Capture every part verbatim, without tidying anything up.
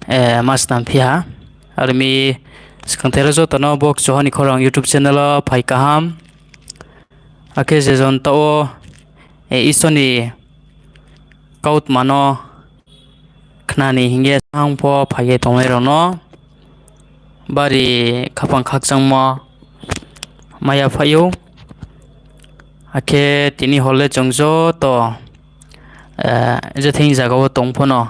ma snam phi ha. Aro mi skangther joto no bo Kchuha ni Khorang YouTube channel wo phai kaham. Akhe je jon taoh wo, Isor ni kautma no khna ni hing ye sahang pho phai ye tongnai rao no bari khaphang khakchangmo mai ya phai ou. Akhe tini hor le chung joto, je thing zaga wo tong pho no,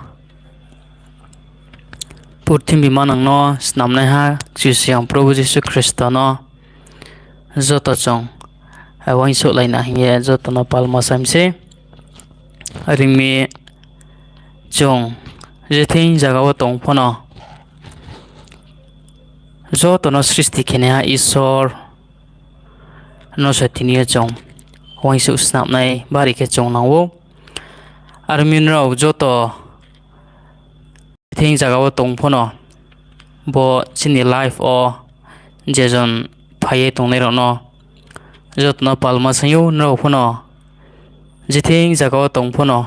purthimbi manang no snamnaiha Kchusoyang Probhu Jisu Khristo no joto chung uaingsouhlai na hing ye joto no palma saing mi sei. Are ong mi, chung je thing zaga wo tong pho no, joto no sristi khenaiha Isor no se tini yo chung uaingsouh snamnai bari khe chung nang ou. Are ong mi, nrao joto thing zaga wo tong pho no, bo chini live wo je jon phai ye tongnai rao no joto no palma saing ou. Nrao pho no je thing zaga wo tong pho no,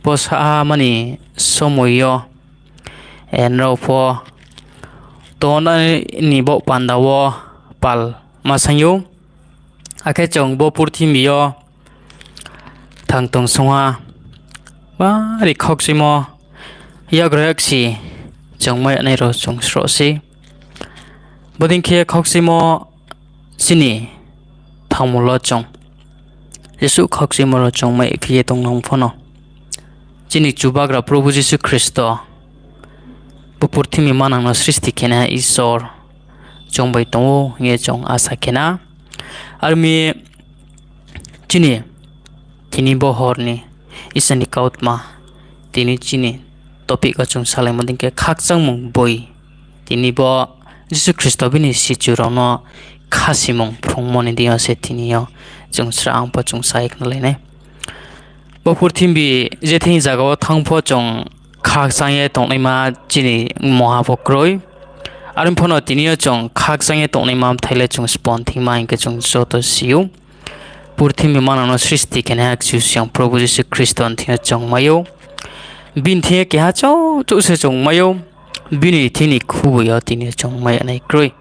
bo saha mani somoi yo, nrao pho tongnai ni baoh panda wo palma saing ou. Akhe chung bo purthimbi yo thang tong songha bari khaukchimo, yagra yaksi chung mai nai rao chung sroh sei. Bodei khe khaukchimo chini thangmo lo chung, jesuh khaukchimo rao chung mai phi ye tongnang pho no, chini Chubagra Probhu Jisu Khristo, bo purthimbi manang no sristi khenaiha Isor chung bai tong ou hing ye chung asa khe na. Are ong mi, chini tini bo hor ni Isor ni kautma, tini chini topic wo chung salaimo dei khe khakchangmung boi. Tini bo Jisu Khristo bini sichu rao no khasimung phrungmo ni deing yo se tini yo chung srahang pho chung sa ye khnalai nai. Bo purthimbi je thing zaga wo thanng pho chung khakchang ye tongnaima chini mungha pho kroi. Are pho no tini yo chung khakchang ye tongnaima bthai le chung sbo ni thing ma hing khe chung joto si ou. Purthimbi manang no sristi khenaiha Kchusoyang Probhu Jisu Khristo ni thing yo chung mai ou. Bini thing yo keha chouh chouh se chung mai ou. Bini thing ni khuboi yo tini yo chung mai ya nai kroi.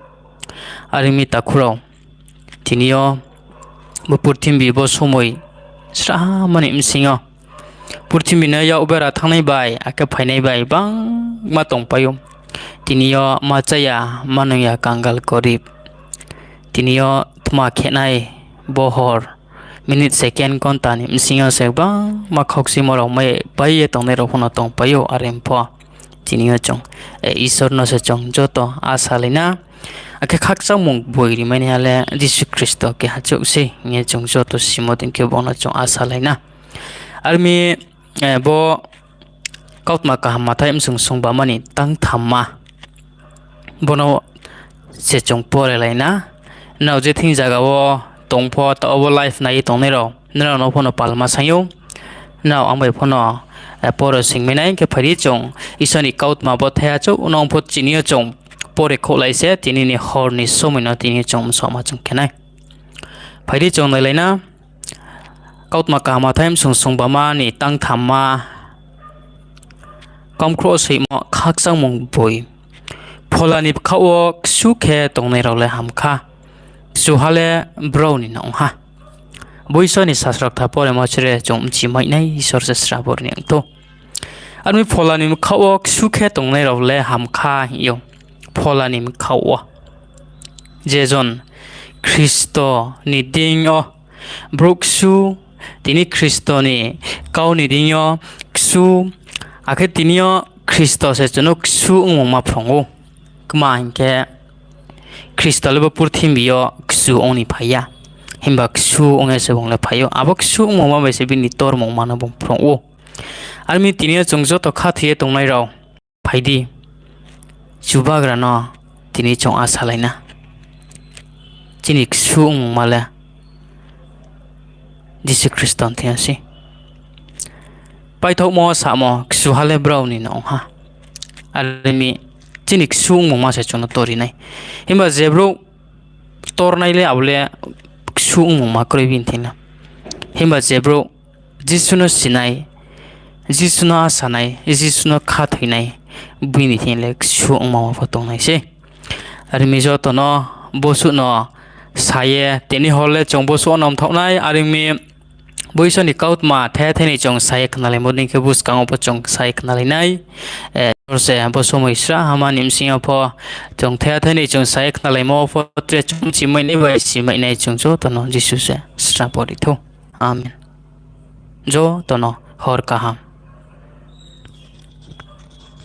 Are ong mi takhu rao, tini yo bo purthimbi bo somoi srahmani bsing yo, purthimbi no yak bera thanngnai bai akhe phainai bai gbangma tongpai ou. Tini yo ma chá ya, ma nung ya, kangal gorib. Tini yo tma khenai bo hor, minute, second, ghonta ni bsing yo se gbangma khaukchimo rao mai pai ye tongnai rao pho no tongpai ou. Are pho tini yo chung Isor no se chung joto asa lai na. Akhe khakchangmung boi rimainaiha le Jisu Khristo keha chouh sei hing ye chung joto simo dei khe bung no chung asa lai na. Are ong mi, bo Kautma Kaham Mathai bsung sungbama ni tangthamma, bo no se chung pore lai na. Nrao je thing zaga wo tong pho, taoh wo live nai ye tongnai rao, nrao no pho no palma saing ou. Nrao ang bai pho no pore singmai nai khe phai di chung Isor ni kautma bo thaiha chouh no pho tini yo chung pore khouhlai se, tini ni hor ni somoi no tini yo chung msoma chung khe nai. Phai di chung nailai na. Kautma Kaham Mathai bsung sungbama ni tangthamma, kamkhrouh soimo khakchangmung boi. Phola ni bkhaoh wo ksu khe tongnai rao le ham kha, kchuha le brao ni no ong ha. Bo Isor ni sasro kthar poremo chire chung bchi mai nai, Isor se srabo ri ni ong thou. Are ong mi, phola ni bkhaoh wo ksu khe tongnai rao le ham kha hing ou. Phola ni bkhaoh wo, je jon Khristo ni deing yo brouh ksu, tini Khristo ni kau ni deing yo ksu, akhe tini yo Khristo se chung no ksu ongmungma phrung ou. Kma hing khe, Khristo le bo purthimbi yo ksu ong ni phai ya, himba ksu ong ye se bung le phai ou. Abo ksu ongmungma bai se bini tormungma no bung phrung ou. Are ong mi, tini yo chung joto khathoi ye tongnai rao, phai di, Chubagra no tini chung asa lai na. Chini ksu ongmungma le Jisu Khristo ni thing yo sei. Paithaohmo samo kchuha le brao ni no ong ha. Are ong mi, chini ksu ongmungma se chung no tor ri nai. Himba je brouh tornai le abo le ksu ongmungma kroi bini thing no. Himba je brouh Jisu no si nai, Jisu no asa nai, Jisu no khathoi nai, bini thing le ksu ongma pho tongnai sei. Are ong mi joto no bosuh no sa ye, tini hor le chung bosuh wo no mthaoh nai, are ong mi bo Isor ni kautma thethei ni chung sa ye khnalaimo dei khe buskang wo pho chung sa ye khnalai nai. Tor se bo somoi srahha ma ni bsing yo pho chung thethei ni chung sa ye khnalaimo wo pho tre chung chimai nai bai simai nai chung joto no Jisu se srabo ri thou. Amen. Joto no hor kaham.